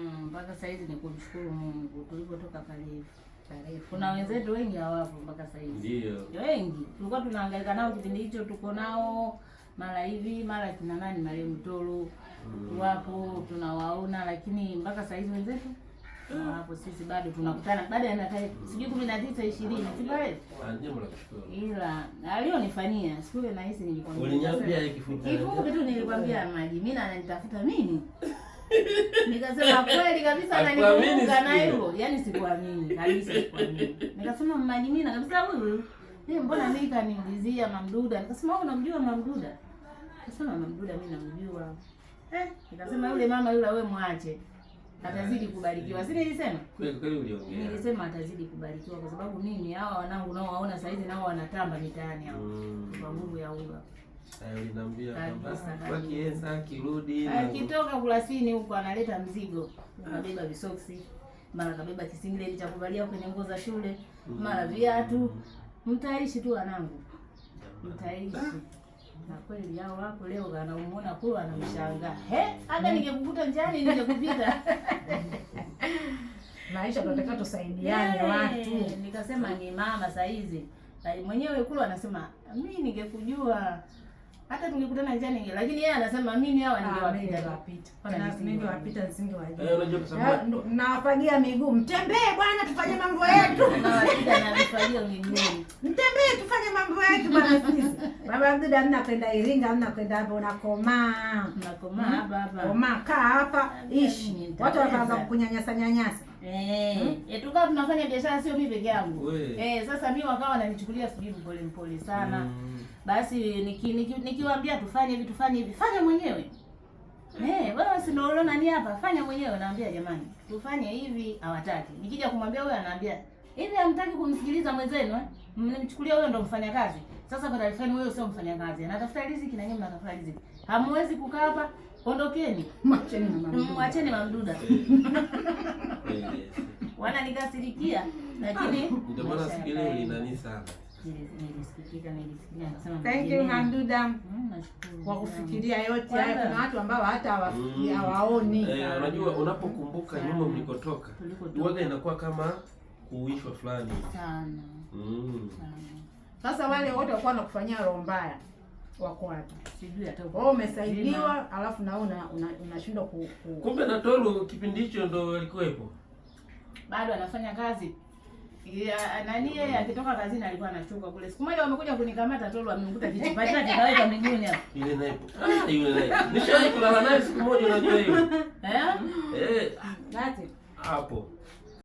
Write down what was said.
Mpaka saa hizi ni kumshukuru Mungu tulipotoka parefu. Parefu. Kuna wenzetu wengi hawapo mpaka saa hizi. Ndio. Wengi tulikuwa tunahangaika nao kipindi hicho, tuko nao mara hivi mara kina nani marehemu Toro wapo tunawaona, lakini mpaka saa hizi wenzetu hawapo. Sisi bado tunakutana baada ya miaka sijui 19 20, si pale, Ah, jambo la kushukuru. ila alionifanyia siku ile nahisi nilikwambia, Uliniambia hii kifupi. kifupi tu nilikwambia maji mimi ananitafuta mimi nikasema kweli kabisa Hakuamini ananikumbuka na siku ile. hivyo, yaani sikuamini kabisa, sikuamini. Nikasema maji mimi kabisa huyu eh, mbona mimi kaniulizia Mamduda? Nikasema wewe unamjua Mamduda? Nikasema Mamduda mimi namjua. Eh, nikasema yule mama yule wewe mwache. Atazidi kubarikiwa. Si nilisema? Kweli kweli uliongea. Nilisema atazidi kubarikiwa kwa sababu mimi hawa wanangu nao waona saizi nao wanatamba mitaani hao. Kwa nguvu ya huyo. Hayo uliniambia kwamba Kabisa, kwa kiesa akirudi na Akitoka kulasini huko analeta mzigo, kabeba visoksi, mara kabeba kisingileti cha kuvalia kwenye nguo za shule, mara viatu. Mtaishi tu wanangu, mtaishi. Na kweli hao wapo leo, anamuona kula anamshangaa, he, hata ningekukuta njiani ningekupita. Maisha tunatakiwa tusaidiane watu. Nikasema ni mama saizi Na mwenyewe kula anasema mimi ningekujua hata tungekutana njiani, lakini yeye anasema mimi hawa ningewapita. Ningewapita. Wala Ningewapita nisingewajua. Eh, unajua kwa sababu Nawafagia miguu, mtembee bwana, tufanye mambo yetu. Nawapita na mifagio miguuni. Mtembee tufanye mambo yetu bwana sisi. Baba Mduda, hamna kwenda Iringa, hamna kwenda hapo, unakomaa. Nakomaa hapa hapa. Komaa, kaa hapa, ishi. Nitaweza. Watu wakaanza kukunyanyasa nyanyasa. Eh, tukawa tunafanya biashara sio mimi peke yangu. We. Eh, sasa mimi wakawa wananichukulia sijui mpole mpole sana. Basi nikiwaambia tufanye hivi tufanye hivi, fanya mwenyewe. Eh, wewe si ndio uliona ni hapa, fanya mwenyewe. Naambia jamani, tufanye hivi, hawataki. Nikija kumwambia huyo anaambia, hivi hamtaki kumsikiliza mwenzenu eh? Mnamchukulia huyo ndo mfanyakazi. Sasa kwa taarifa yenu huyo sio mfanyakazi. Anatafuta riziki na nyinyi mnatafuta riziki. Hamwezi kukaa hapa, ondokeni. Mwacheni mama Mduda. Mwacheni Mamduda. Eh, Wananikasirikia lakini ndio maana siku ile ulinani sana. Nilisikitika, nilisikitika nikasema Thank you Mamduda Nashukuru. kwa kufikiria yote haya. Kwanza- Kuna watu ambao hata hawafikiri, hawaoni. Eh, unajua unapokumbuka nyuma mlikotoka, Tulikotoka. huwaga inakuwa kama kuishwa fulani. Sana. Sana. Sasa wale wote walikuwa wanakufanyia roho mbaya wako wapi? Sijui hata uko. Wewe umesaidiwa, alafu na wewe unashindwa ku Kumbe na Tolu kipindi hicho ndo alikuwepo. Bado anafanya kazi. Ya, nani yeye akitoka kazini alikuwa anashuka kule. Siku moja wamekuja kunikamata Tolu amemkuta kichupa chake kaweka miguuni hapo. Yule naye. Ah, yule naye. Nishawahi kulala naye siku moja unajua hiyo. Eh? Eh, That's it. hapo.